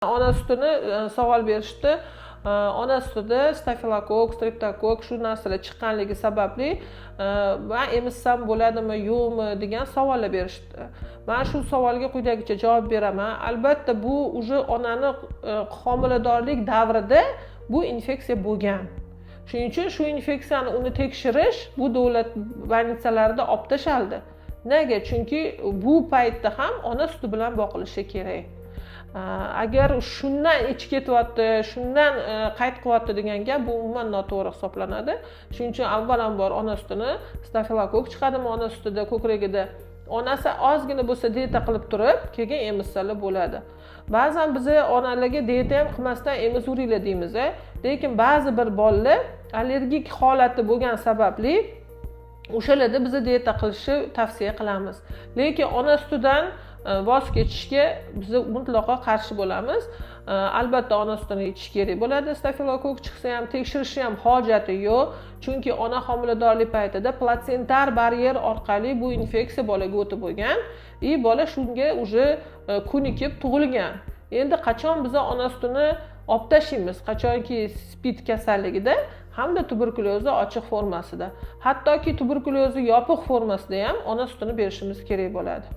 Ona sutini savol berishdi. Ona sutida stafilokokk, streptokokk, shu narsalar chiqqanligi sababli man emizsam bo'ladimi, yo'qmi degan savollar berishdi. Man shu savolga quyidagicha javob beraman. Albatta, bu уже onani homiladorlik davrida bu infeksiya bo'lgan, shuning uchun shu infeksiyani uni tekshirish bu davlat больница larida olib tashaldi. Nega? Chunki bu paytda ham ona suti bilan boqilishi kerak. Agar shundan ichi ketyapti, shundan qayt qilyapti degan gap, bu umuman noto'g'ri hisoblanadi. Shuning uchun avvalambor ona sutini, stafilokokk chiqadimi ona sutida, ko'kragida, onasi ozgina bo'lsa dieta qilib turib, keyin emizsalar bo'ladi. Ba'zan biza onalarga dieta ham qilmasdan emizaveringlar deymiz, lekin ba'zi bir bolalar allergik holati bo'lgani sababli o'shalarda biza dieta qilishni tavsiya qilamiz. Lekin ona sutidan voz kechishga biz mutlaqo qarshi bo'lamiz. Albatta, ona sutini ichish kerak bo'ladi. Stafilokokk chiqsa ham tekshirishni ham hojati yo'q, chunki ona homiladorlik paytida platsentar baryer orqali bu infeksiya bolaga o'tib bo'lgan и bola shunga уже ko'nikib tug'ilgan. Endi qachon biza ona sutini olib tashlaymiz? Qachonki СПИД kasalligida hamda tuberkulyozni ochiq formasida, hattoki tuberkulyozni yopiq formasida ham ona sutini berishimiz kerak bo'ladi.